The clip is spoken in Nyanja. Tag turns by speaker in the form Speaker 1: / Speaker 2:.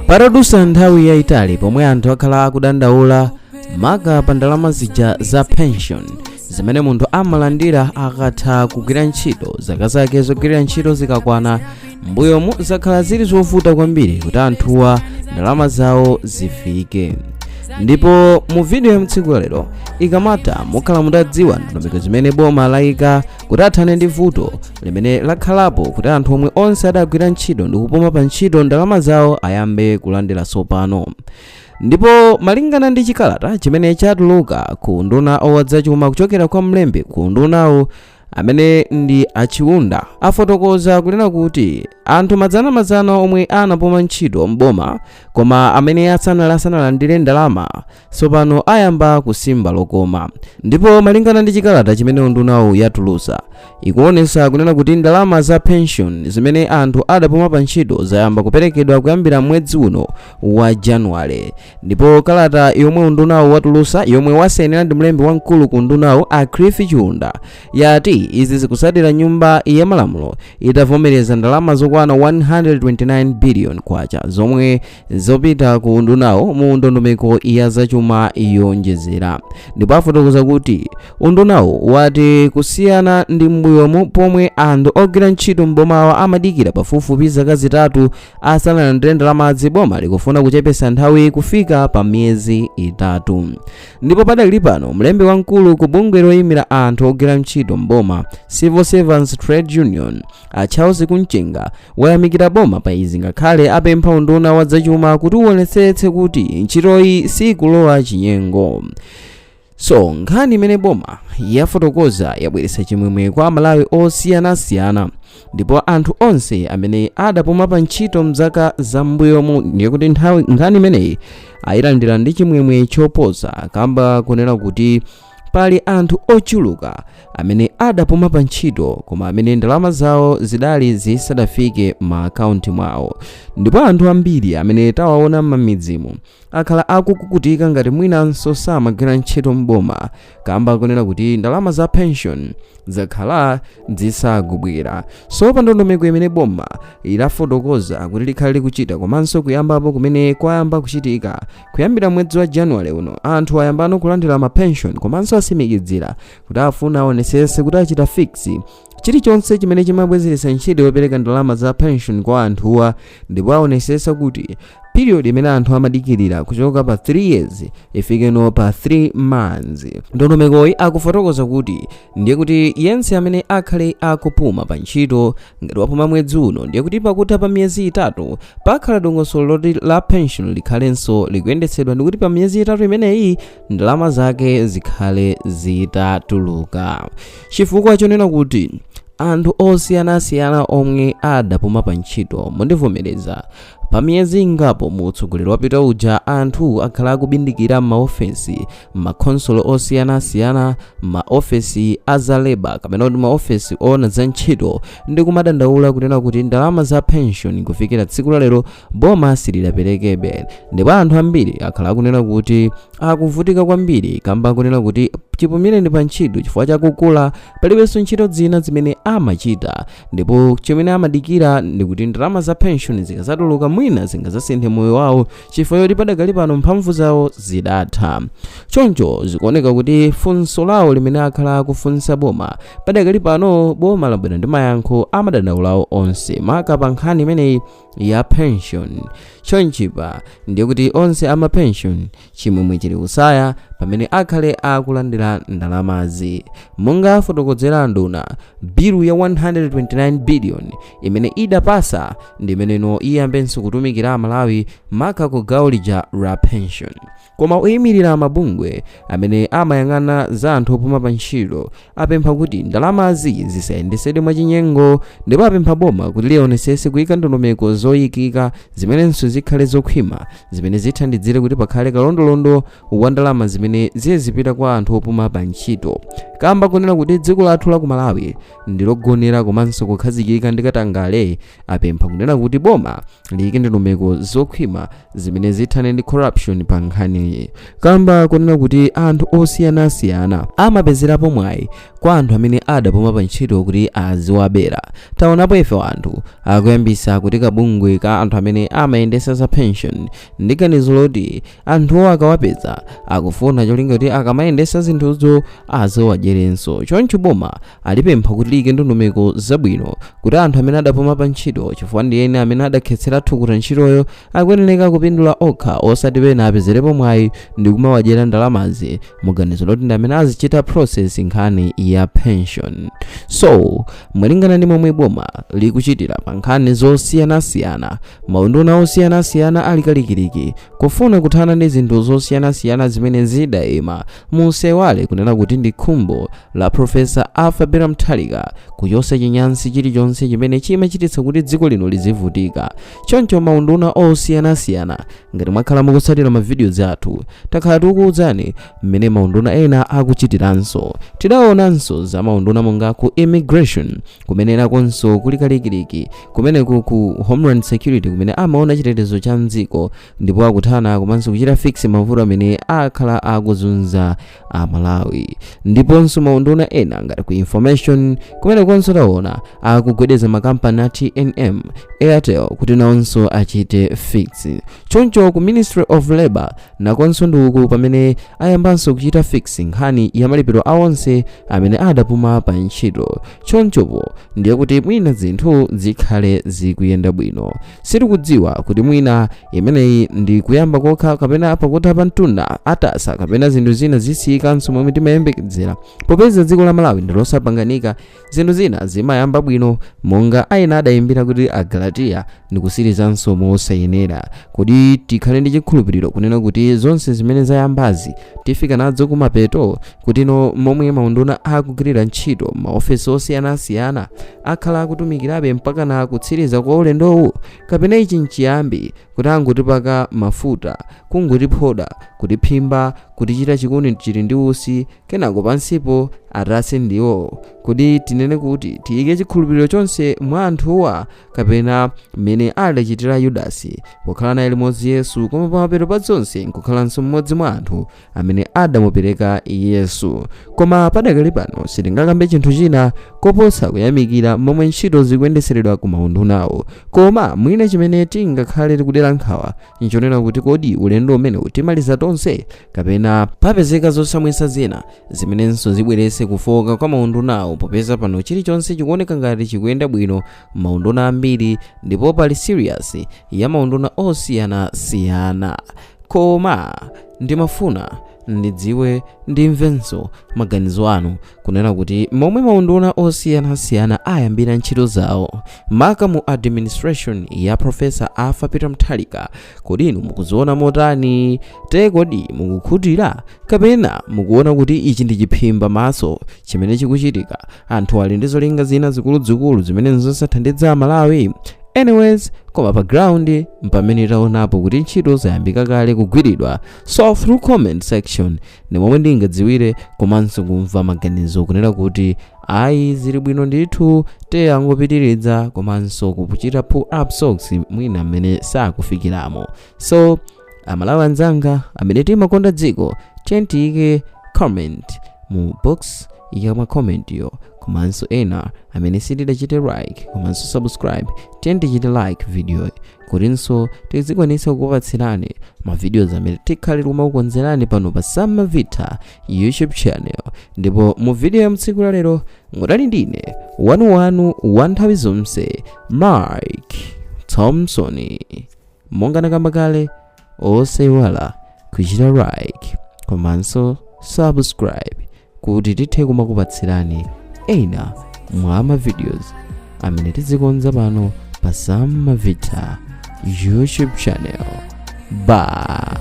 Speaker 1: Patadutsa nthawi yayitali pomwe anthu akhala akudandaula maka pa ndalama zija za pension zimene munthu amalandira akatha kugwira ntchito, zaka zake zogwirira ntchito zikakwana, mbuyomu zakhala zili zovuta kwambiri kuti anthuwa ndalama zawo zifike. Ndipo mu video ya mtsiku lero ikamatha, mukhala mutadziwa ndondomeko zimene boma layika kuti athane ndi vuto limene lakhalapo kuti anthu omwe onse adagwira ntchito ndi kupuma pa ntchito ndalama zawo ayambe kulandira tsopano. Ndipo malingana ndi chikalata chimene chatuluka ku unduna wa zachuma kuchokera kwa mlembi ku undunawo amene ndi a Chiunda, afotokoza kunena kuti anthu madzanamadzana omwe anapuma ntchito mboma koma amene asanalandire ndalama tsopano ayamba kusimba lokoma. Ndipo malingana ndi chikalata chimene undunawo yatulusa, ikuonesa kunena kuti ndalama za pension zimene anthu adapuma pa ntchito zayamba kuperekedwa kuyambira mwezi uno wa Januwale. Ndipo kalata yomwe undunawo watulusa, yomwe wasainira ndi mlembi wamkulu ku undunawo a Cliff Chiunda, yati izi zikusatira Nyumba ya Malamulo itavomereza ndalama zokwana 129 billion kwacha zomwe zopita ku undunawo mu ndondomeko ya zachuma yonjezera. Ndipo afotokoza kuti undunawo wati kusiyana ndi m'mbuyomu pomwe anthu ogwira ntchito m'bomawa amadikira pafupifupi zaka 3 asanalandire ndalamazi, boma likufuna kuchepesa nthawi kufika pa miyezi 3. Ndipo padakali pano mlembi wamkulu ku bungwe loyimira anthu ogwira ntchito mboma, Civil Servants Trade Union, a Charles Kunchenga, wayamikira boma pa izi, ngakhale apempha unduna wa zachuma kuti uonetsetse kuti ntchitoyi sikulowa chinyengo. So nkhani imene boma yafotokoza yabweretsa chimwemwe kwa Amalawi osiyanasiyana, ndipo anthu onse amene adapuma pa ntchito mzaka zam'mbuyomu ndiye kuti nthawi nkhani imeneyi ayilandira ndi chimwemwe choposa, kamba kunena kuti pali anthu ochuluka amene adapuma pa ntchito koma amene ndalama zawo zidali zisadafike m'maakaunti mwawo. Ndipo anthu ambiri amene tawaona m'mamidzimu akhala akukukutika ngati mwinanso samagwira ntchito mboma, kamba kunena kuti ndalama za pension zakhala zisakubwera. So pa ndondomeko imene boma ilafotokoza kuti likhale likuchita komanso kuyambapo kumene kwayamba kuchitika kuyambira mwezi wa Januwale uno, anthu ayambano kulandira ma pension, komanso asimikizira kuti afuna aonesese kuti achita fix chilichonse chimene chimabwezeretsa ntchito yopereka ndalama za pension kwa anthuwa. Ndipo aonesesa kuti period imene anthu amadikirira kuchoka pa 3 years ifikeno pa 3 months. Ndondomekoyi akufotokoza kuti ndiye kuti yense amene akhale akupuma pa ntchito, ngati wapuma mwezi uno, ndiye kuti pakutha pa miyezi 3 pakhala dongosolo loti la pension likhalenso likuyendetsedwa, ndikuti pa miyezi 3 imeneyi ndalama zake zikhale zitatuluka, chifukwa chonena kuti anthu osiyanasiyana omwe adapuma pa ntchito, mundivomereza, pa miyezi ingapo mu utsogoleri wapita uja anthu akhala akubindikira m'maofesi m'makhonsolo osiyanasiyana, maofesi a za labour kapena kuti maofesi oona za ntchito, ndi kumadandaula kunena kuti ndalama za pension kufikira tsiku la lero boma silidaperekebe. Ndipo anthu ambiri akhala akunena kuti akuvutika kwambiri kamba kunena kuti chipumireni pa ntchito, chifukwa chakukula, palibenso ntchito zina zimene amachita, ndipo chimene amadikira ndikuti ndalama za pension zikazatuluka mwina zingazasinthe moyo wawo, chifukwa choti padakali pano mphamvu zawo zidatha. Choncho zikuoneka kuti funso lawo limene akhala akufunsa boma, padakali pano boma labwera ndi mayankho amadandaulawo onse maka pa nkhani imeneyi ya pension. Chonchipa ndiye kuti onse ama pension chimwemwe chili kusaya pamene akhale akulandira ndalamazi. Monga afotokozera nduna, bilu ya 129 billion imene idapasa ndi imeneno iyambenso kutumikira Amalawi maka ku gawo lija la pension. Koma oyimirira mabungwe amene amayang'ana za anthu opuma pa ntchito apempha kuti ndalamazi zisayendesedwe mwachinyengo, ndipo apempha boma kuti lionesese kuyika ndondomeko zoyikika zimenenso zikhale zokhwima zimene zithandizire kuti pakhale kalondolondo wa ndalama zimene zimene zizipita kwa anthu opuma pa ntchito. Kamba kunena kuti dziko lathu la ku Malawi ndilogonera komanso kukhazikika ndi katangale, apempha kunena kuti boma liyike ndondomeko zokhwima zimene zithane ndi corruption pa nkhaniyi, kamba kunena kuti anthu osiyanasiyana amapezerapo mwayi kwa anthu amene adapuma pa ntchito kuti aziwabera. Taonapo ife anthu akuyambisa kuti kabungwe ka anthu amene amayendesa za pension ndi ganizo loti anthuwo akawapeza akufuna cholinga kuti akamayendesa zinthuzo aziwadyerenso. Choncho boma alipempha kuti liyike ndondomeko zabwino kuti anthu amene adapuma pa ntchito, chifukwa ndi ene amene adakhetsera thukuta ntchitoyo, akuyenera kupindula okha, osati pena apezerepo mwayi ndi kumawadyera ndalamazi muganizo loti ndi amene azichita process nkhani ya pension. So malingana ndi momwe boma likuchitira pa nkhani zosiyanasiyana, maunduna osiyanasiyana ali kalikiliki kufuna kuthana ndi zinthu zosiyanasiyana zimene zidayima. Musewale kunena kuti ndi khumbo la Professor Arthur Peter Mutharika kuchotsa chinyansi chilichonse chimene chimachititsa kuti dziko lino lizivutika. Choncho maunduna osiyanasiyana, ngati mwakhala mukutsatira ma videos athu, takhala tikukuwuzani mmene maunduna ena akuchitiranso. Tidaonanso za maunduna monga ku immigration, kumene nakonso kuli kalikiliki kumeneku, ku Homeland Security, kumene amaona chitetezo cha mdziko ndipo akuthana komanso kuchita fix mavuto amene akhala akuzunza Amalawi, ndiponso maunduna ena ngati ku information, kumenekonso taona akugwedeza makampani a TNM, Airtel kuti nawonso achite fix. Choncho ku Ministry of Labor nakonso ndi uku pamene ayambanso kuchita fix nkhani ya malipiro a onse amene adapuma pa ntchito. Chonchopo ndiye kuti mwina zinthu zikhale zikuyenda bwino. Sitikudziwa kuti mwina imeneyi ndi kuyamba kokha kapena pakutha pa mtunda atasa, kapena zinthu zina zisiyikanso momwe timayembekezera, popeza dziko la Malawi ndi losapanganika. Zinthu zina zimayamba bwino, monga aina adayimbira kuti Agalatiya, ndikusirizanso mosayenera. Kodi tikhale ndi chikhulupiriro kunena kuti zonse zimene zayambazi tifika nazo kumapeto, kuti no momwe maunduna akugwirira ntchito maofesi osiyanasiyana akhala akutumikirabe mpaka na kutsiriza kwa ulendowu, kapena ichi nchiyambi kuti angotipaka mafuta, kungotiphoda, kutiphimba, kutichita chikuni chili ndi usi, kenako pansipo atase ndiwo? Kodi tinene kuti tiyike chikhulupiriro chonse mwa anthuwa, kapena mmene adachitira Yudasi pokhala naye limodzi Yesu, koma pamapeto pa zonse nkukhalanso mmodzi mwa anthu amene adamupereka Yesu? Koma padakali pano sitingakambe chinthu china koposa kuyamikira momwe ntchito zikuyendeseredwa ku maundunawo. Koma mwina chimene tingakhale tikudera nkhawa nchonena kuti kodi ulendo umenewu timaliza tonse, kapena papezeka zosamwitsa zina zimenenso zibweretse kufoka kwa maundunawo, popeza pano chilichonse chikuoneka ngati chikuyenda bwino maunduna ambiri ndipo pali serious ya maunduna osiyanasiyana. Koma ndimafuna ndidziwe, ndimvenso maganizo anu kunena kuti momwe maunduna osiyanasiyana ayambira ntchito zawo, maka mu administration ya Professor Arthur Peter Mutharika, kodi inu mukuziona motani? Te kodi mukukhutira, kapena mukuona kuti ichi ndi chiphimba maso chimene chikuchitika, anthu ali ndi zolinga zina zikuluzikulu zimene zosathandiza Malawi? Anyways, koma pa ground mpamene taonapo kuti ntchito zayambika kale kugwiridwa. So through comment section ndi momwe ndingadziwire komanso kumva maganizo kunena kuti ayi, zili bwino ndithu, te angopitiriza komanso kuchita pull up socks mwina mmene sakufikiramo. So Amalawi anzanga amene timakonda dziko, tiyike comment mu box ya ma comment yo, komanso ena amene sitidachite like komanso subscribe, tiye tichite like video kutinso tizikwanitsa kukupatsirani ma videos amene tikhale tikumakukonzerani pano pa Samavita YouTube channel. Ndipo mu video ya mtsiku la lero mudali ndine wanuwanu wa nthawi zonse, Mike Thompson. Monga nakamba kale, osaiwala kuchita like komanso subscribe kuti tithe kumakupatsirani ena mwa ma videos amene tizikonza pano pa Samavita YouTube channel. Bye.